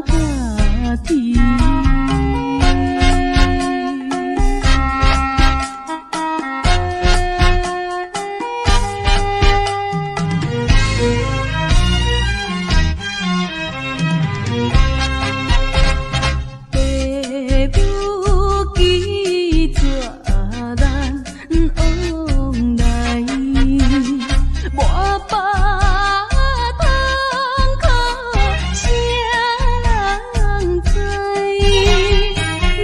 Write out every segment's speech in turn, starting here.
家己。爸母记绝咱往来，无巴通靠，谁人知？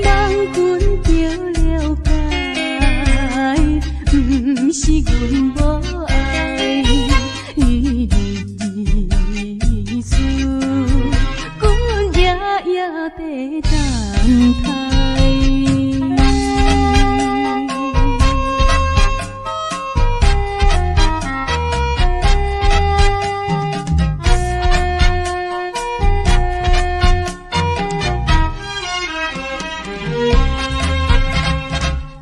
望阮着了解，毋是阮无爱，日日思，阮夜夜伫等待。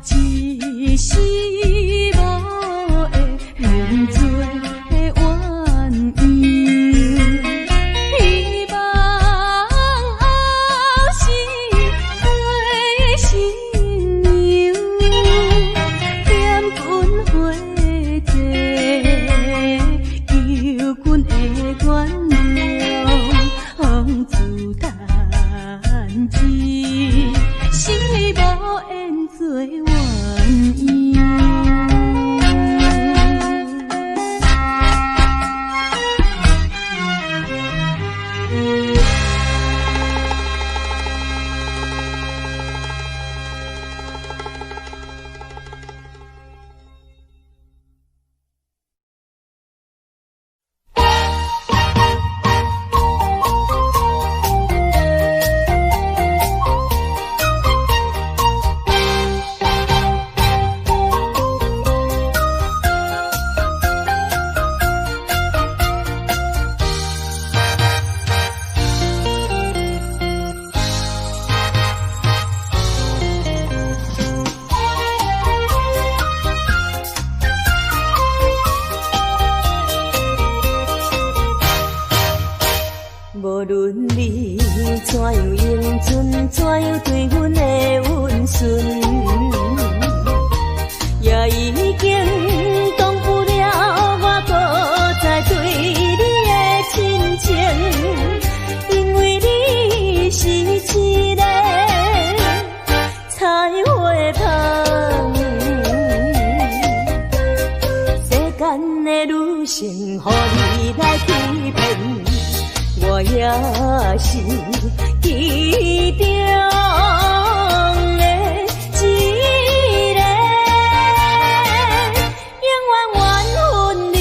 一时无会缘做鸳鸯，希望后世做新娘。点阮花债，求阮会原谅，风自弹一时无缘做鸳鸯。无论你怎样英俊，怎样对阮的温顺，也已经挡不了我搁再对你的亲情，因为你是一个采花蜂。世间的女性，予你来欺骗，我也是其中的一个，永远缘分你。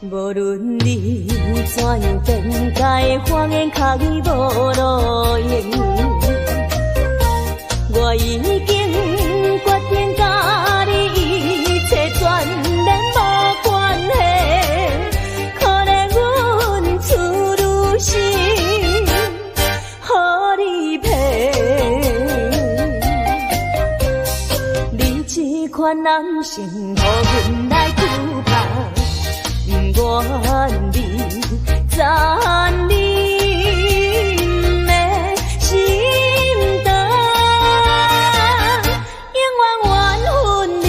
无论你怎样辩解，谎言确伊无路用。我已经决定佮你一切全然无关系。可怜阮处女心，予你骗。你这款男性，予阮来苦拍。不愿你残忍的心肠，永远缘分你。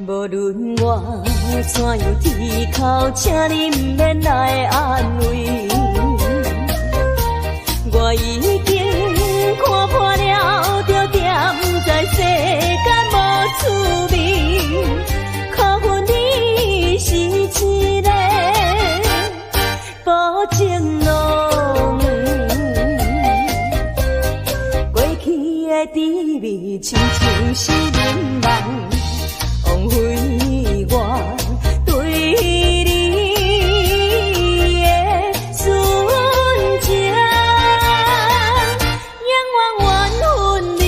无论我怎样啼哭，请你毋免来安慰。我已经看破了，就踮在世间无趣味。可恨你是一个薄情情濃。過去的甜蜜，親像是眠夢，枉費我對你的純情，永遠緣分你。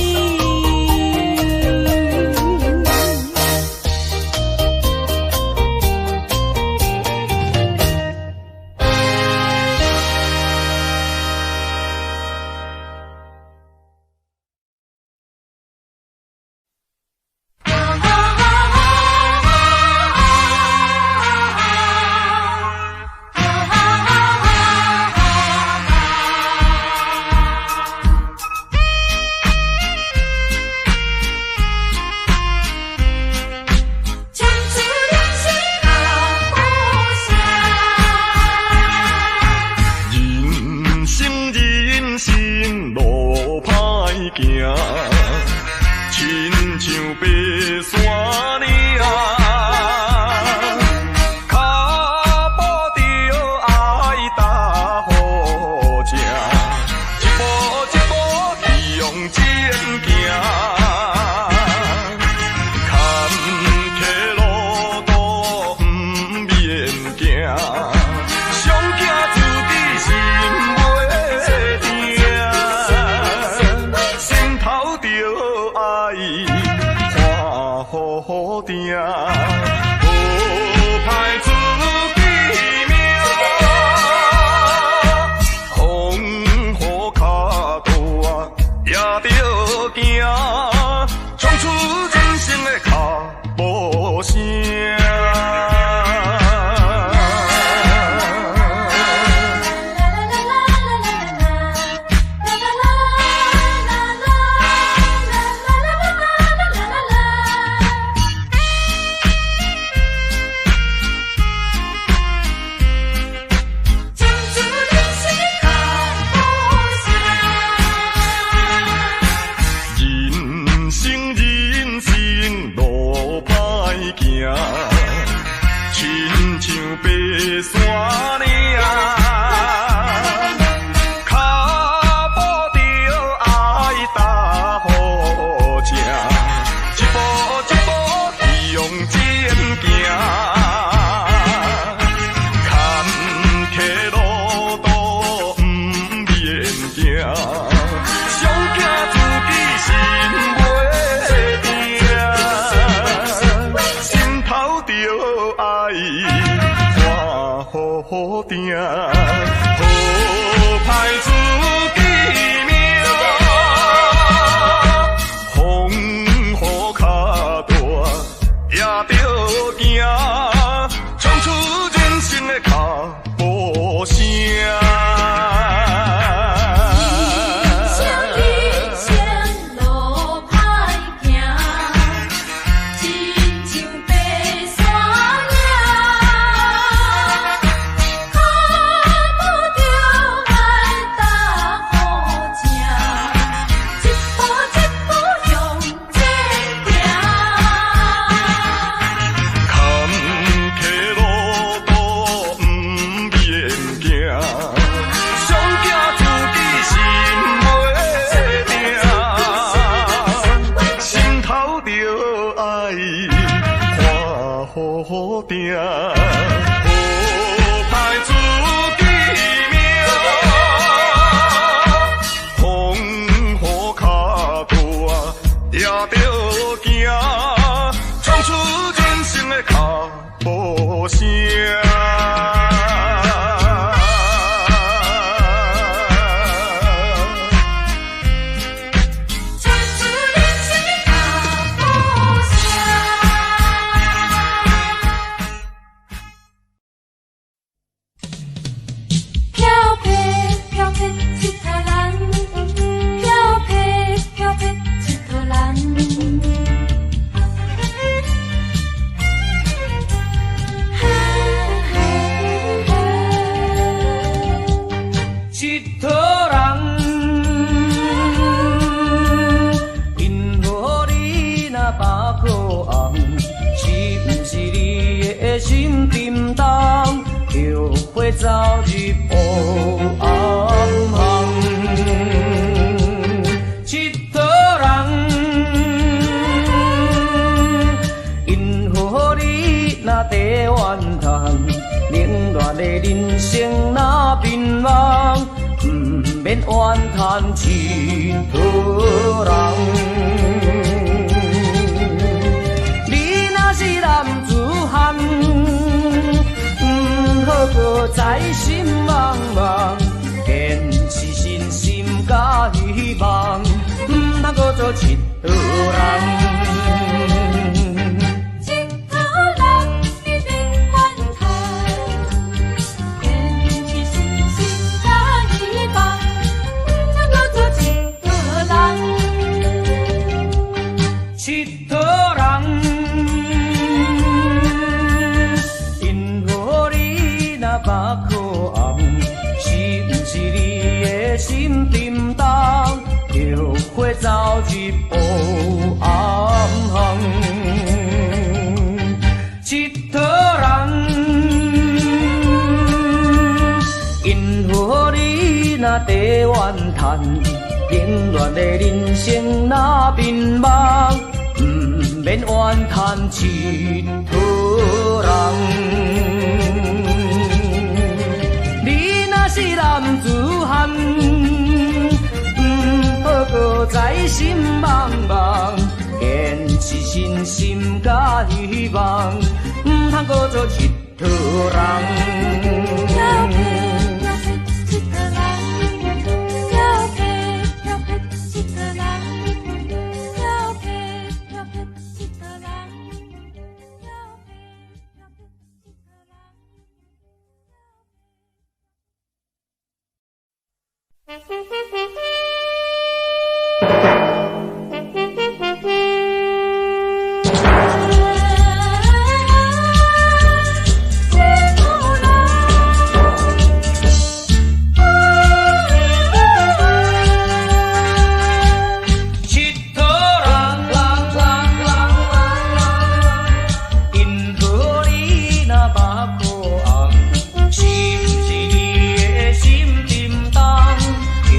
唱出人生脚步声。人生人生路歹行，親像爬山嶺，跤步著愛踏好正，一步一步向前行。坎坷路途毋免驚，上驚自己心袂定，心頭著愛看好定，好歹自己命，風雨較大也著行，衝出人生的腳步聲。唱出人生脚步聲。人生人生路歹行，親像爬山嶺，跤步著愛踏好正，一步一步向前行。坎坷路途毋免驚，上驚自己心袂定，心頭著愛看好定，好歹自己命，風雨較大也著行，衝出人生的腳步聲。人生人生路歹行，親像爬山嶺，跤步著愛踏好正，一步一步向前行。坎坷路途毋免驚，上驚自己心袂定，心頭著愛看好定，好歹自己命，風雨較大也著行，衝出人生的腳步聲。唱出人生腳步聲。飄飄飄飄𨑨迌人，飄飄飄飄𨑨迌人。𨑨迌人，因何你若把苦红？是毋是你的心沉重？后悔走入乌叹𨑨迌人。你若是男子漢，毋好閣再心茫茫，堅持信心佮希望，毋通閣做𨑨迌人。𨑨迌人，你免怨嘆，堅持信心佮希望，毋通閣做𨑨迌人。𨑨迌人，銀河你若目眶紅，是毋是你的心沉重？著花走入烏暗巷。𨑨迌人，銀河你若地怨嘆，冷暖的人生若迷茫，毋免怨嘆𨑨迌人。你若是男子漢，毋好閣再心茫茫，堅持信心佮希望，毋通閣做𨑨迌人。飄撇飄撇𨑨迌人，飄撇飄撇𨑨迌人，飄撇飄撇𨑨迌人，飄撇飄撇𨑨迌人。𨑨迌人，銀河你若目眶紅，是毋是你的心沉重？著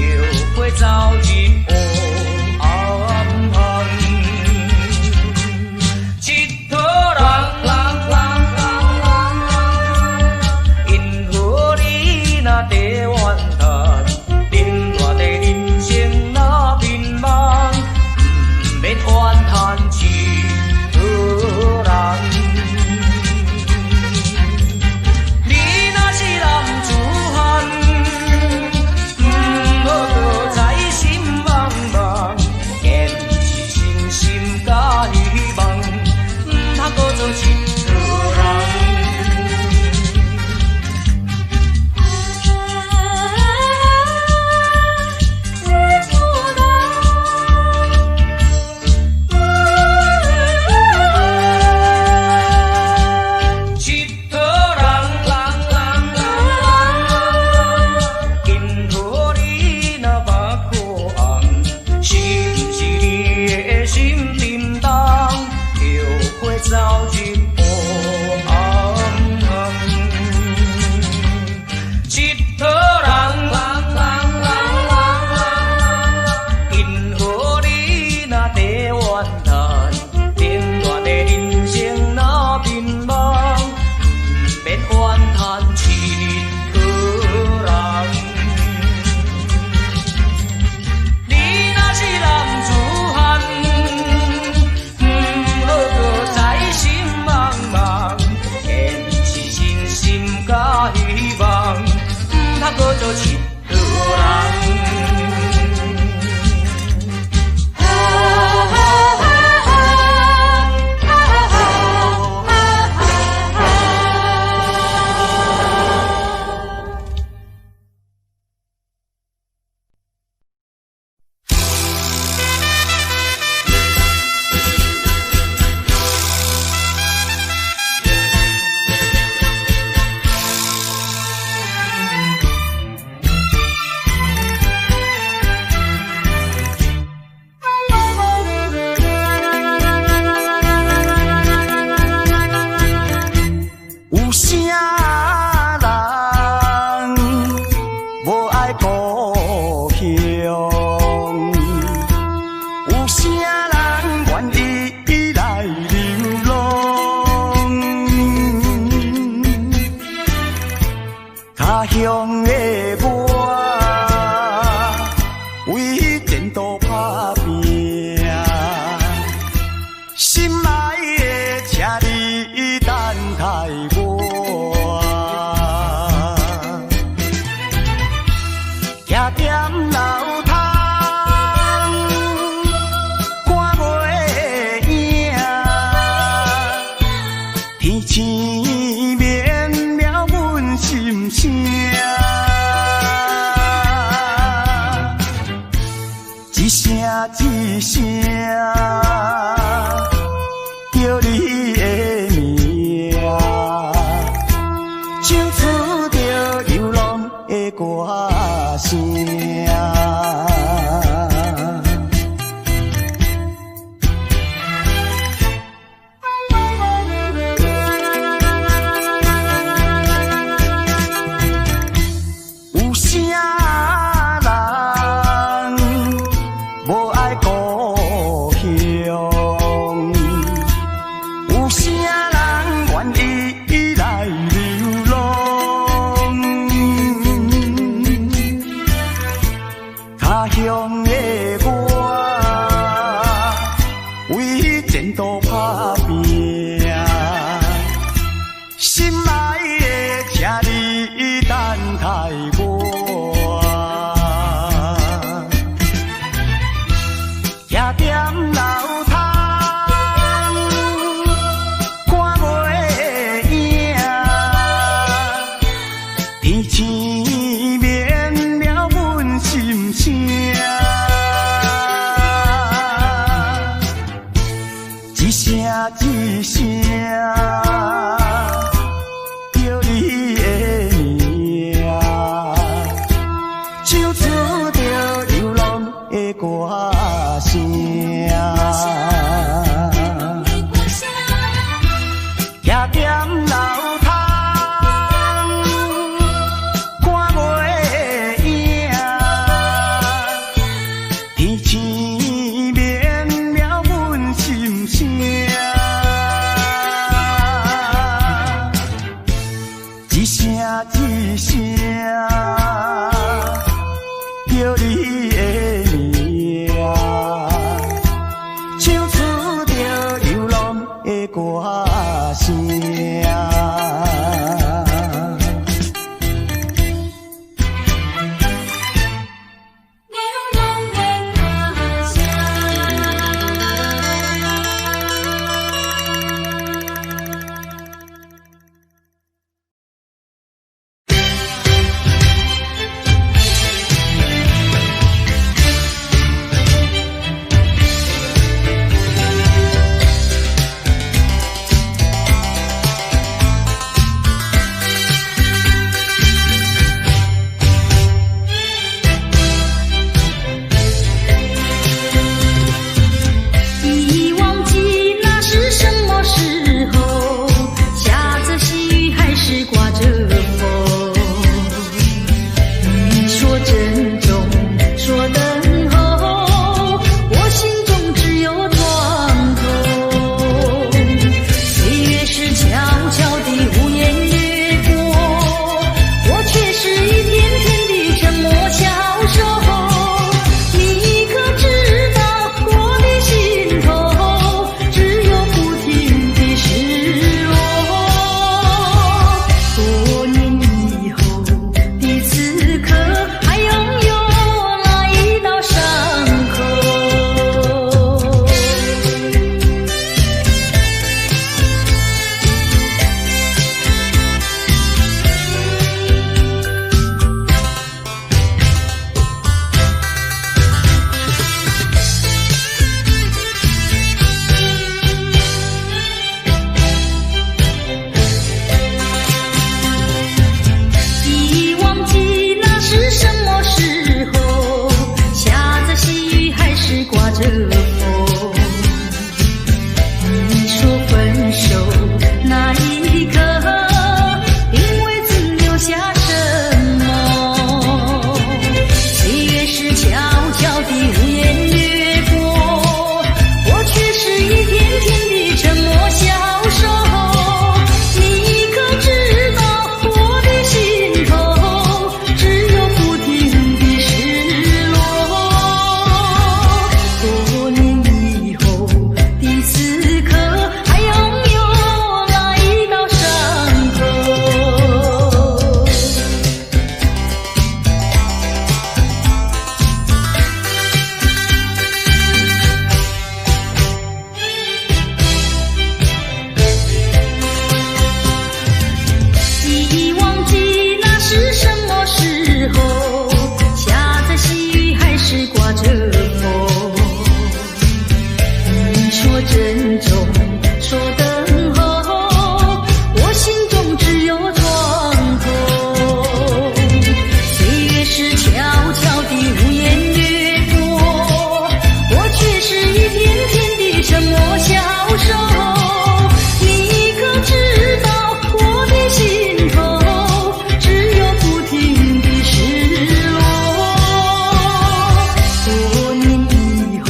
徛踮流淌，看袂影。天星免了阮心声，一声一声叫你的名，唱出著游浪的歌声。有啥人無愛故鄉？有啥人願意來流浪？他鄉的我，為前途打拼，心愛的，請你等待我。徛踮流淌，看袂影。天星免了阮心聲，一聲一聲叫你的名，唱出著流浪的歌聲。徛踮流淌，看袂影。天星免了阮心聲，一聲一聲叫你的名，唱出著流浪的歌聲。流浪的歌聲。是悄悄地無言掠過，我卻是一天天的沉默消瘦。你可知道我的心頭只有不停的失落。多年以後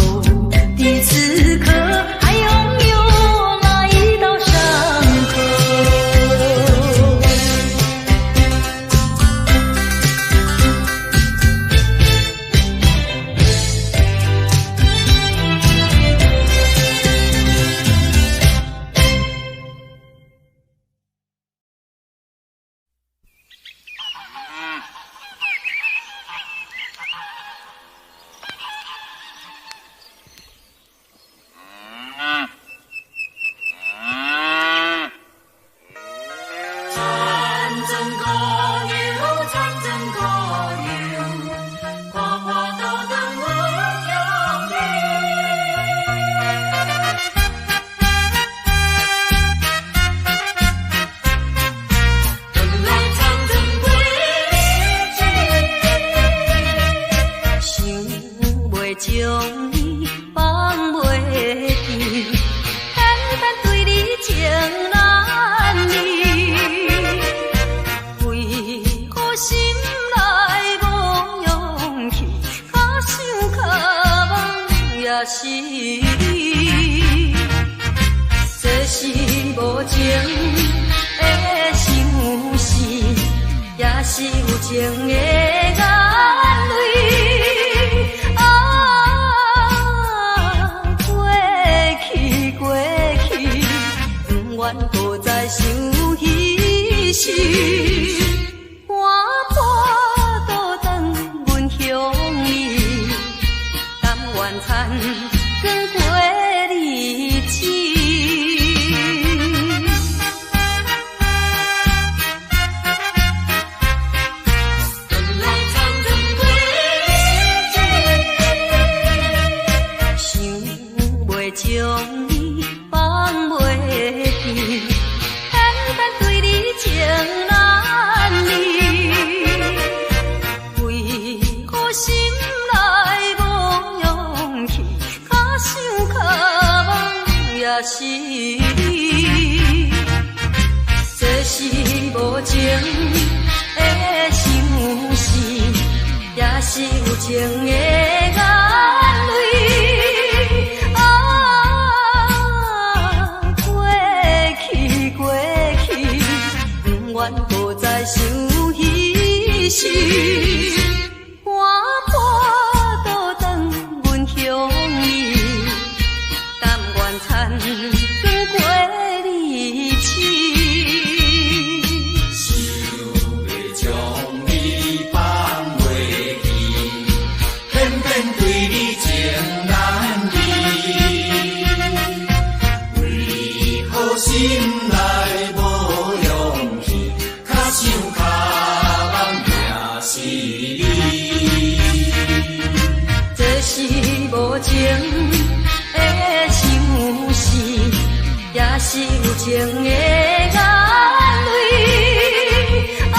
的此刻，還擁有那一道傷口。田庄姑娘，田庄姑娘，看破肚肠阮乡里。转来田庄过日子。想袂將你放袂記，偏偏對你情難離。為何心內無勇氣，較想較夢也是你。這是無情的相思，也是有情的眼淚。啊，過去過去，不願閣再想彼時。看破肚腸阮鄉里，甘願田庄過日子。转來田庄過日子。想袂將你放袂記，偏偏對你情難離。為何心內無勇氣，較想較夢也是你。這是無情的相思，也是有情的眼淚。啊，過去過去，不願閣再想彼時。看破肚腸阮鄉里，甘願田庄過日子。想袂將你放袂記，偏偏對你情難離。為何心內無勇氣，較想較夢也是你。這是無情的相思，也是有情的眼淚。啊，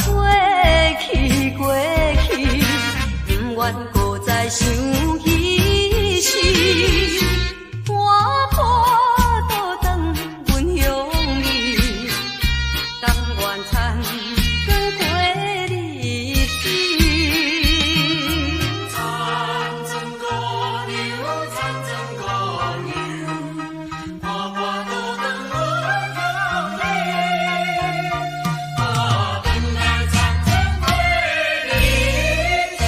過去過去，不願閣再想彼時。看破肚腸阮鄉里，甘願田莊過日子。田莊姑娘，田莊姑娘，看破肚腸阮鄉里，啊，轉來田莊過日子。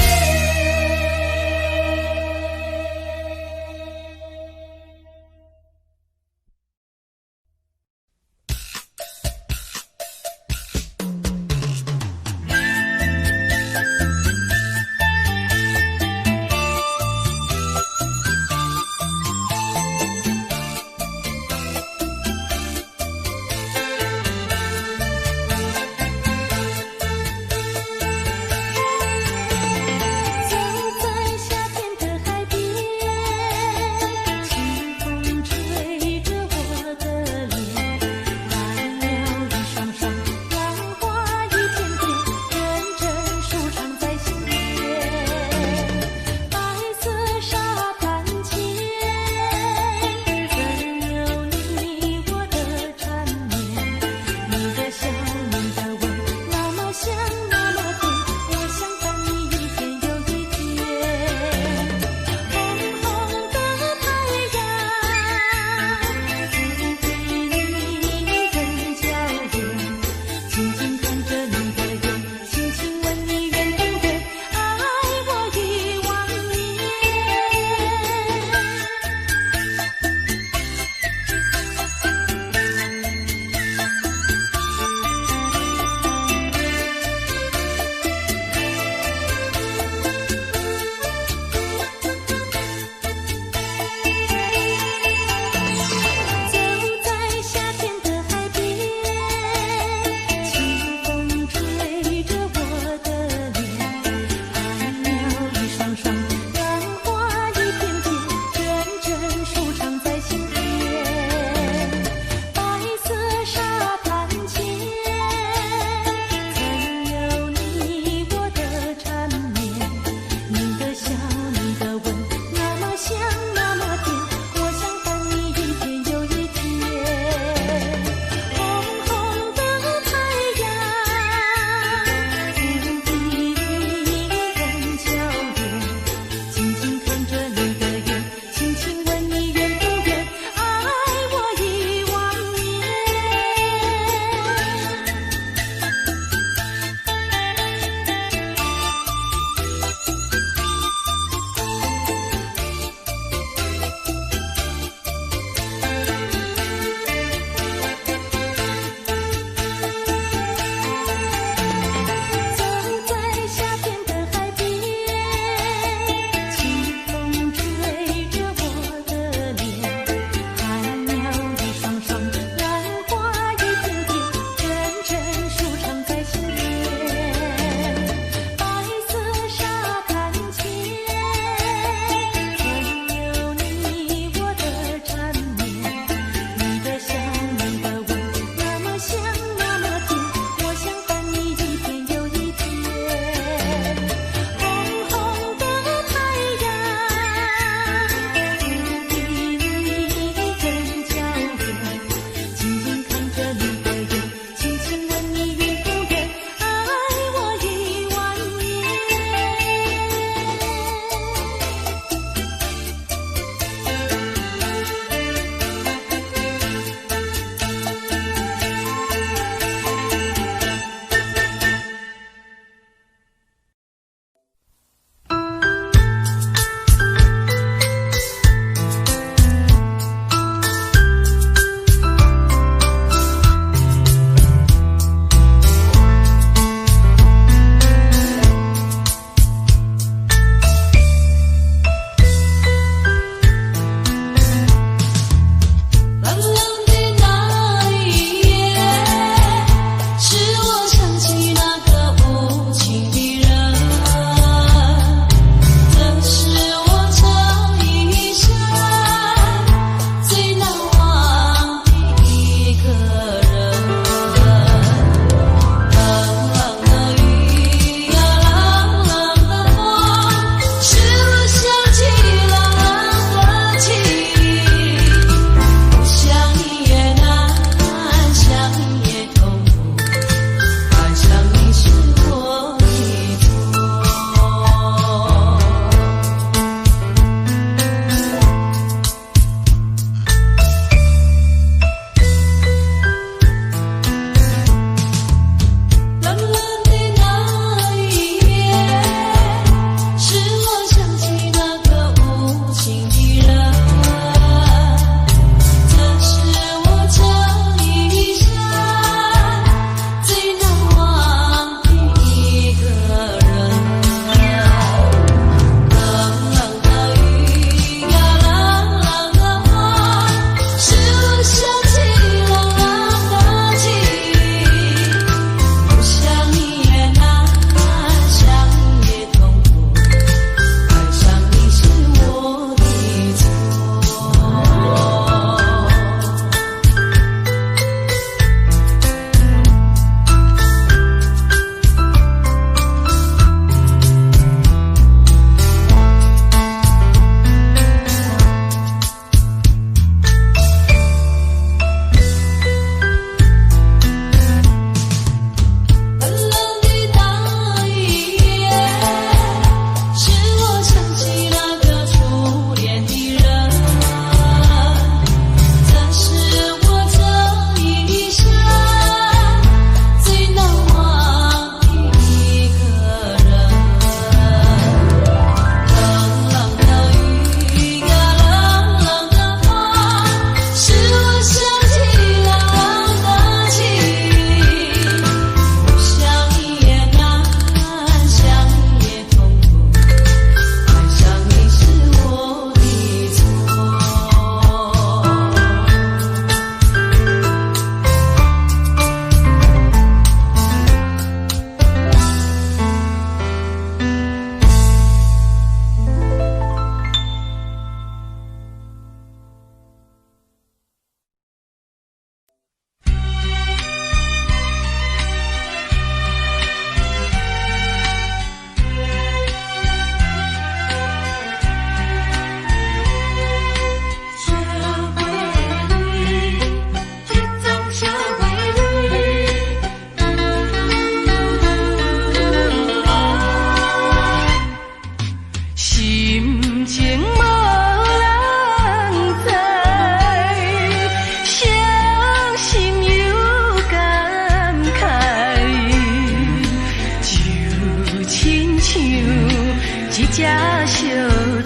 隻小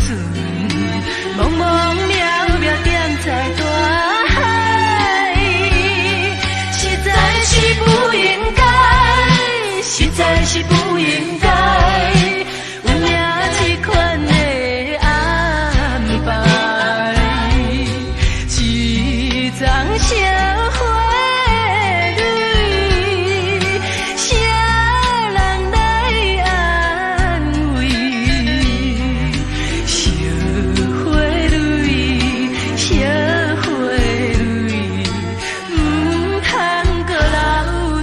船，茫茫渺渺踮在大海，實在是不應該，實在是不應該，有影這款的安排，一欉惜花蕊，啥人來安慰？惜花蕊，惜花蕊，毋通閣流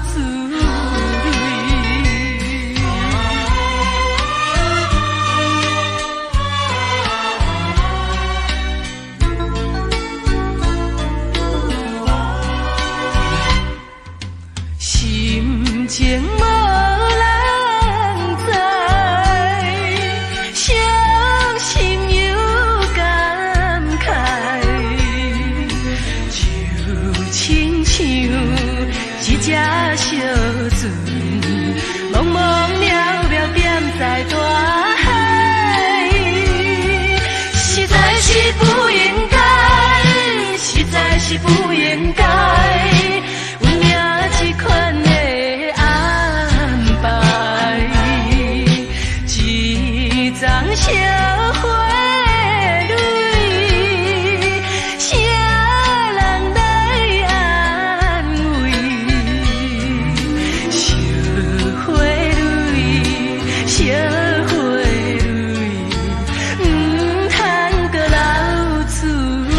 出淚。心情無人知，傷心又感慨，就親像一隻小船，茫茫渺渺踮在大海，實在是不應該，實在是不應該，有影這款的安排，一欉惜花蕊，啥人來安慰？惜花蕊，惜花蕊，毋通閣流出淚。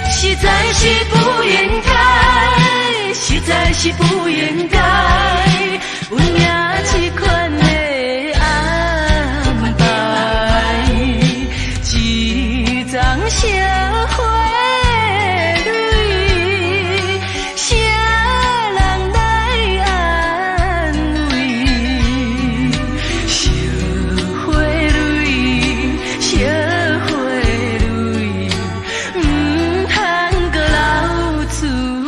實在是不應該，實在是不應該，有影這款的安排，一欉惜花蕊，啥人來安慰？惜花蕊，惜花蕊，毋通閣流出淚。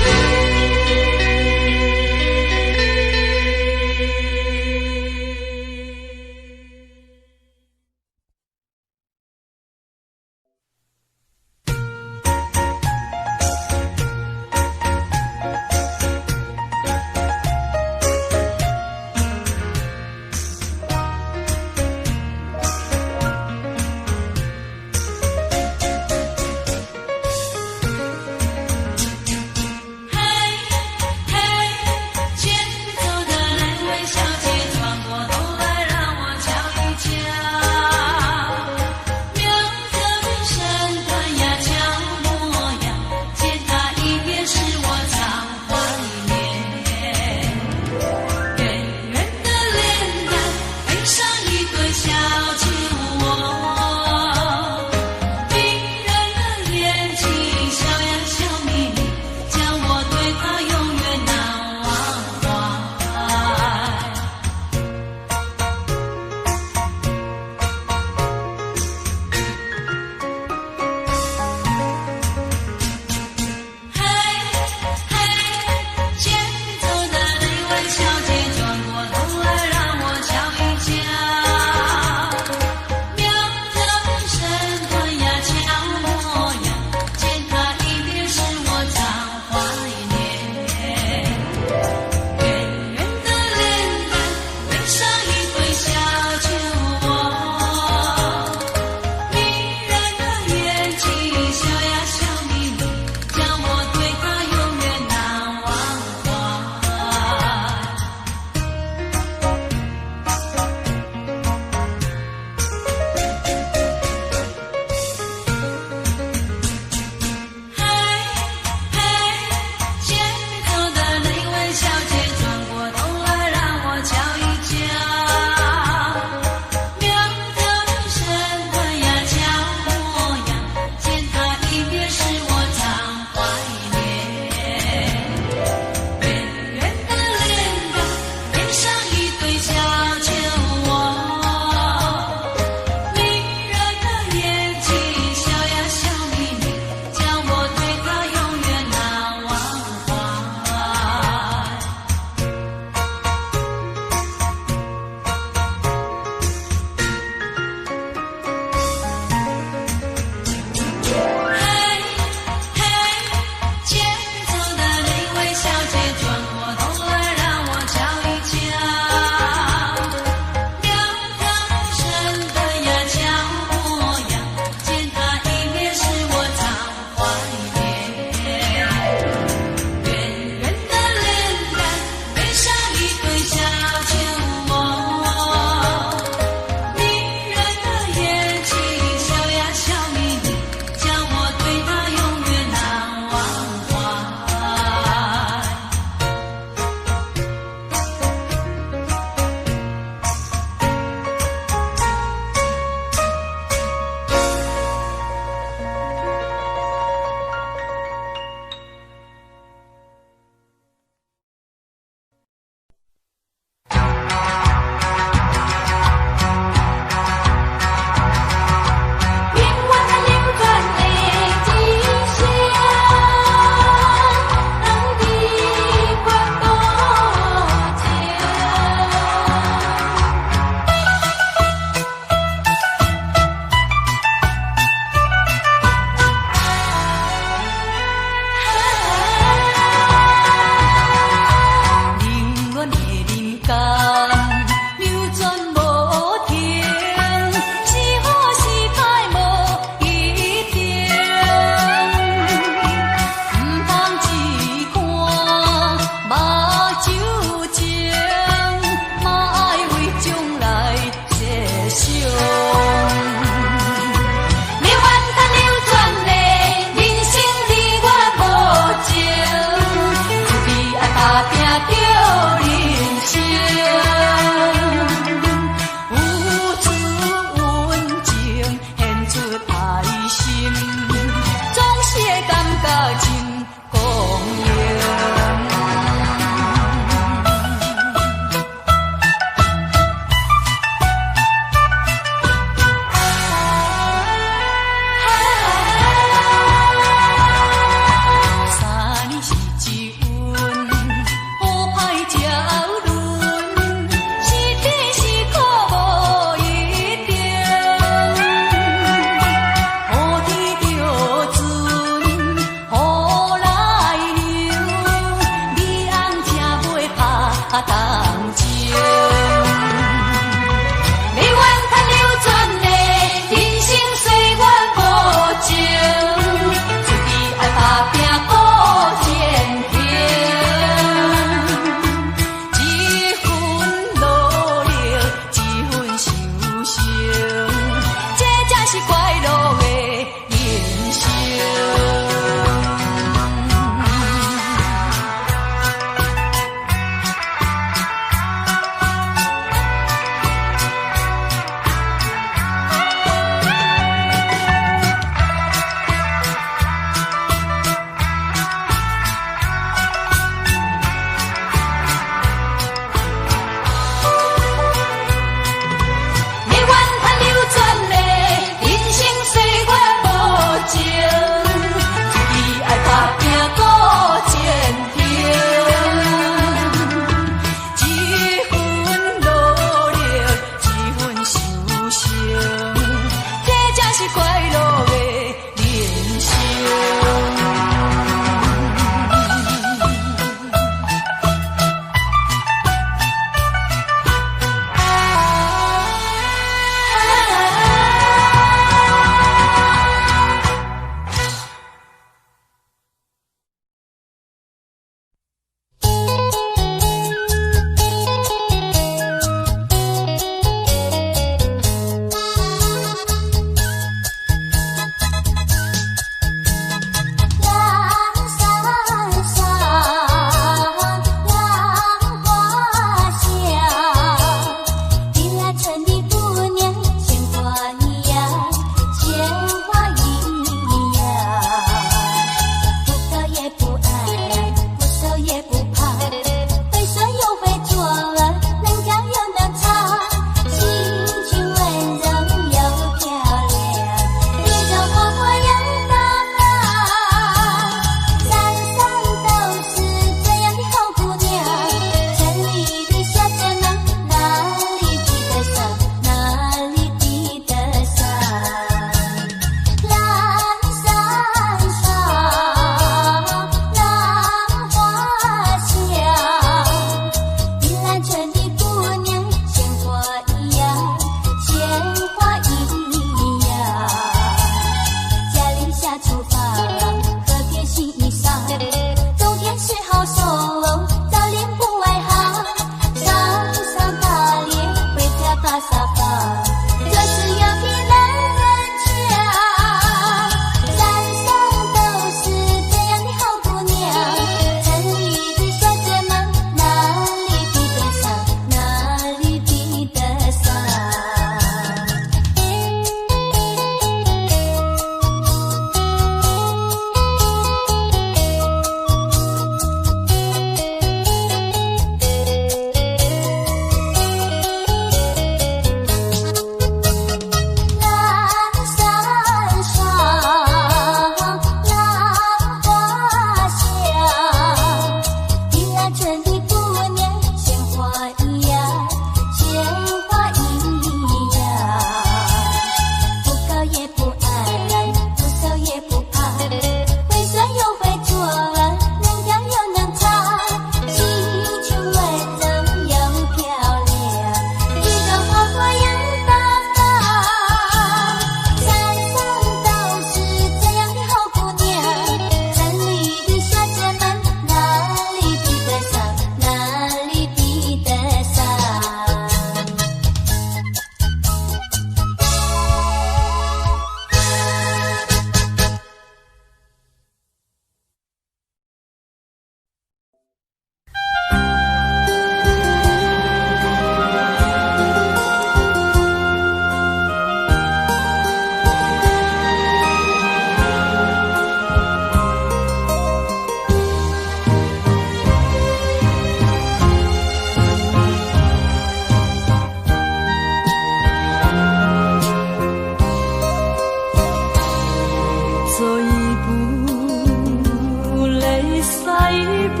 一步，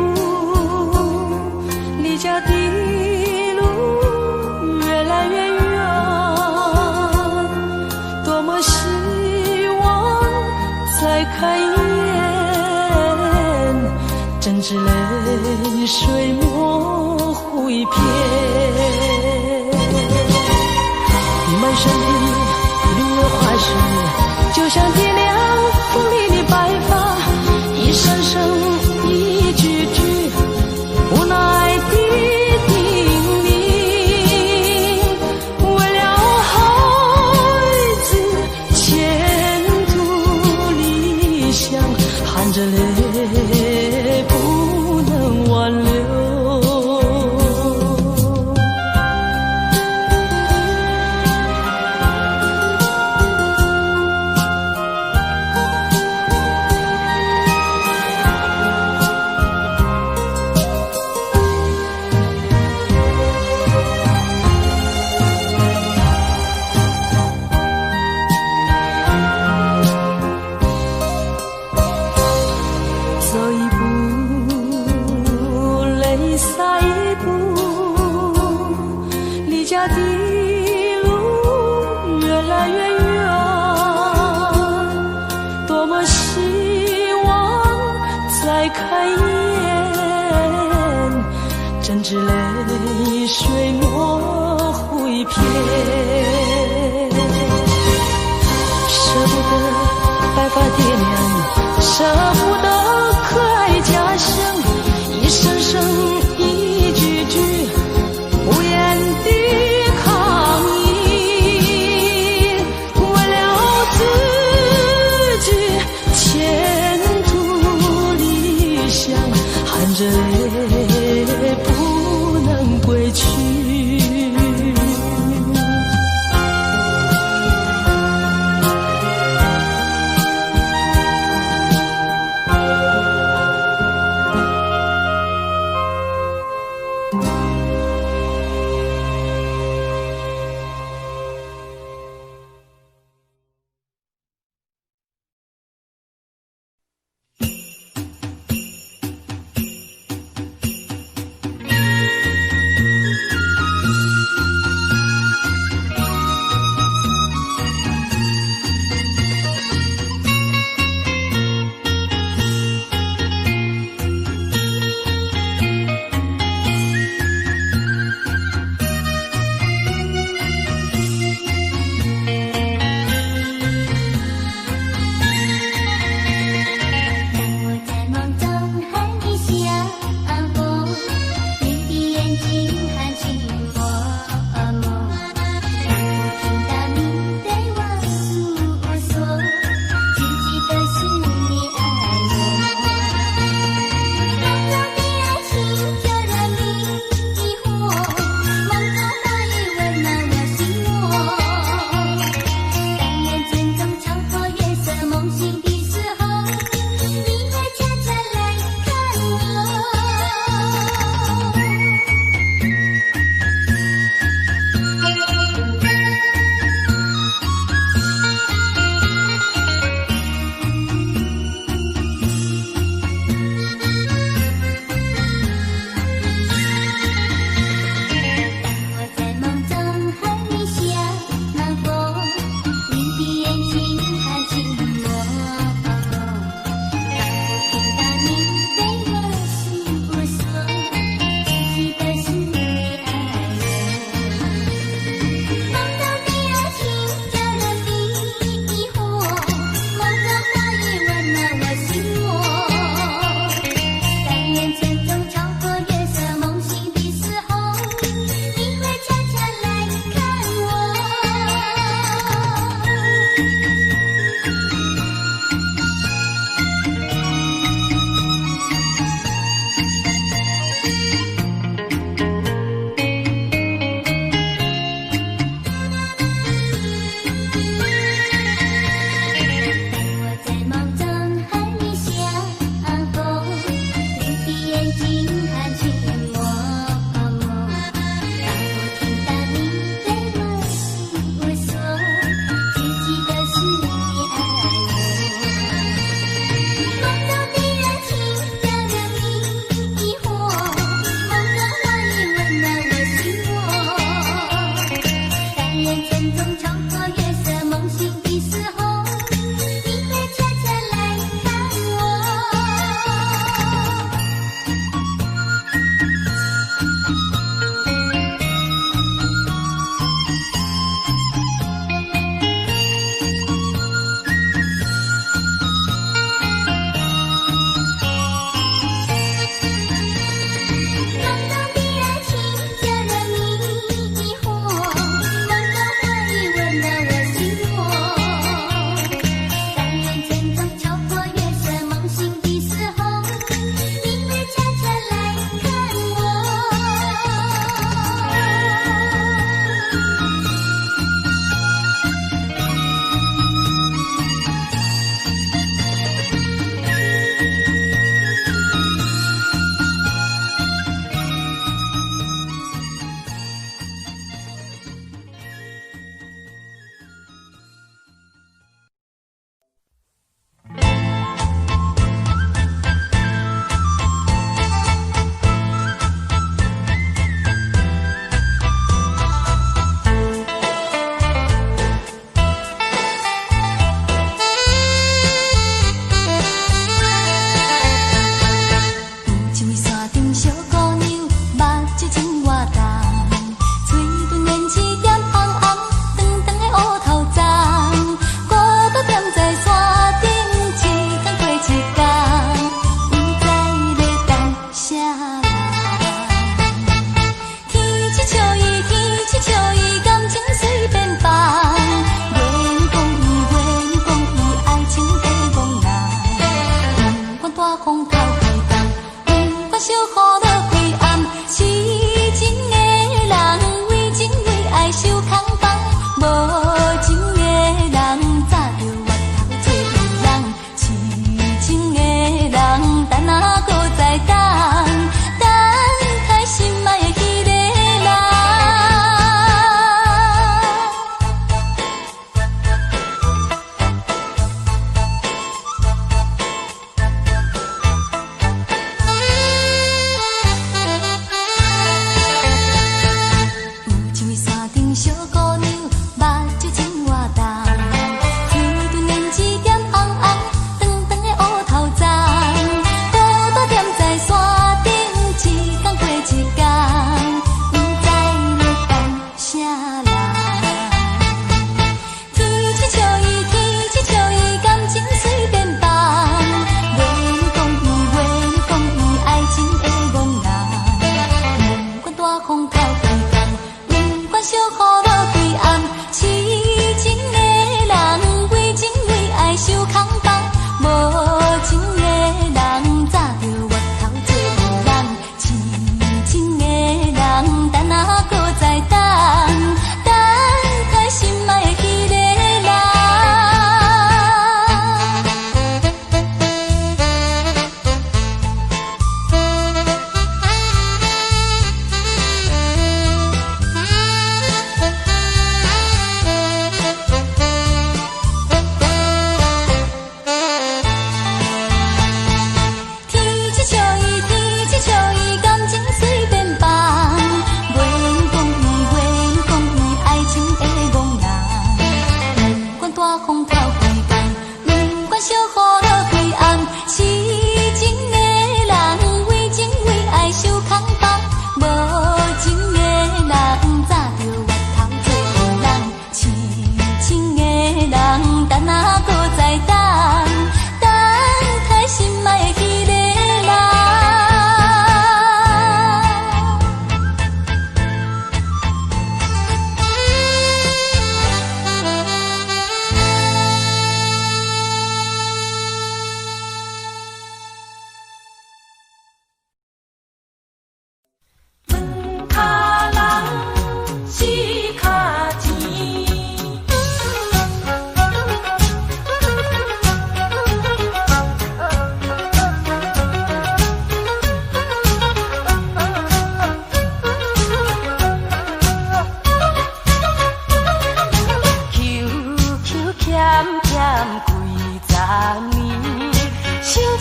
離家的路越來越遠，多麼希望再看一眼，真摯淚水模糊一片。滿身的綠花雪，就像爹娘鋒利的白髮，一聲聲，一句句，無奈的叮嚀。為了孩子前途理想，含着淚不能挽留。走一步，淚灑一步，離家的路越來越遠，多麼希望再看一眼，真摯淚水模糊一片。捨不得白髮爹娘，捨不得可愛家鄉，一聲聲，一句句，無言的抗議。為了自己前途理想，含着淚不能歸去。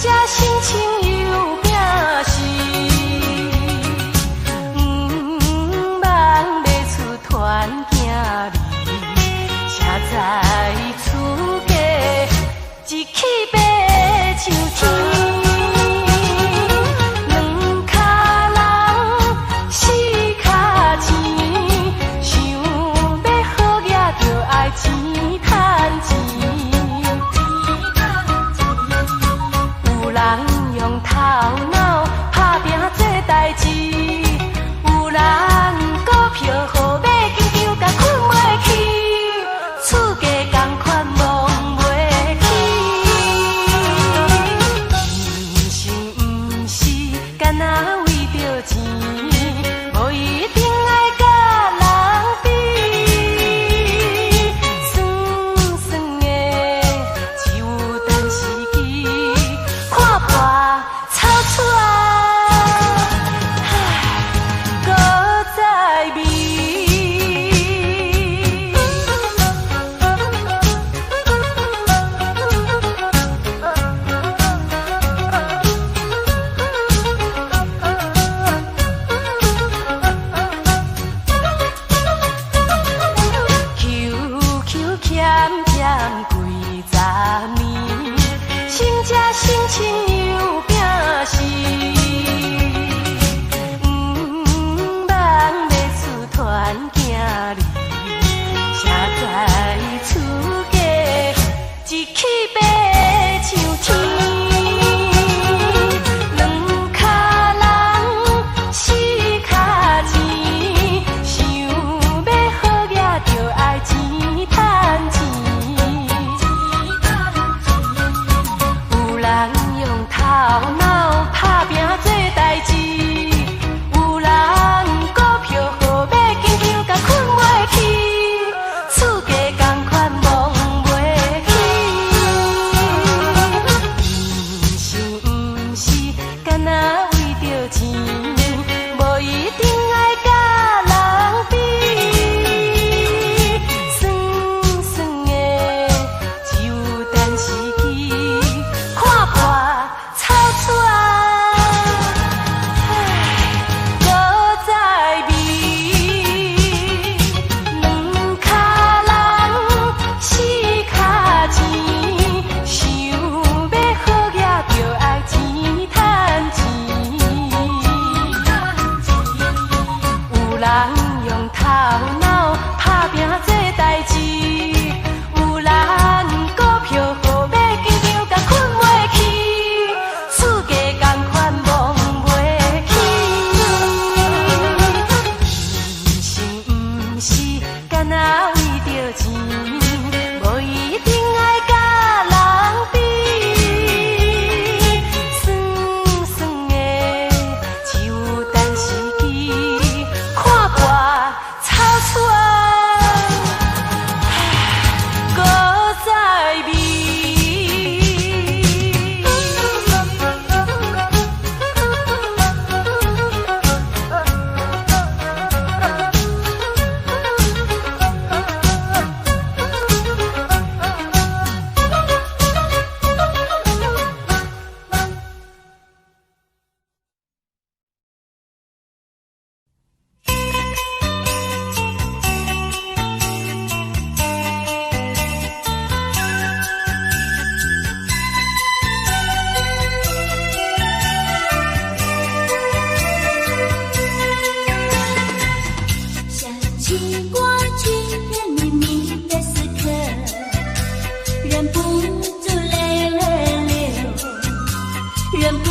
才心情又摒时，毋茫欲出团行离，车载厝家一起爬上天。兩跤人，四跤錢，想欲好額就愛錢趁錢。有人用頭腦拍拚做代誌，有人股票號碼緊張甲睏袂去，厝價仝款摸袂起。人生毋是干焦為著錢，無一定愛佮人比。酸酸的，只有等時機，看破草出來，唉，閣再美。求求欠欠幾十年，心才心情又摒時，毋茫欲出團行離，車載厝價一起爬上天。兩跤人，四跤錢，想欲好額就愛錢趁錢。有人用頭腦拍拚做代誌，有人股票號碼緊張甲睏袂去，厝價仝款摸袂起。人生毋是干焦為著錢，無一定愛佮人比。酸酸的，只有等時機，看破草出來，唉，閣再美。兩跤人，四跤錢，想欲好額就愛錢趁錢。有人用頭腦拍拚做代誌，有人股票號碼緊張甲睏袂去，厝價仝款摸袂起。人生毋是干焦為著錢，無一定愛佮人比。酸酸的，只有等時機，看破草出來，唉，閣再美。想起過去甜蜜蜜的時刻，忍不住淚流，忍不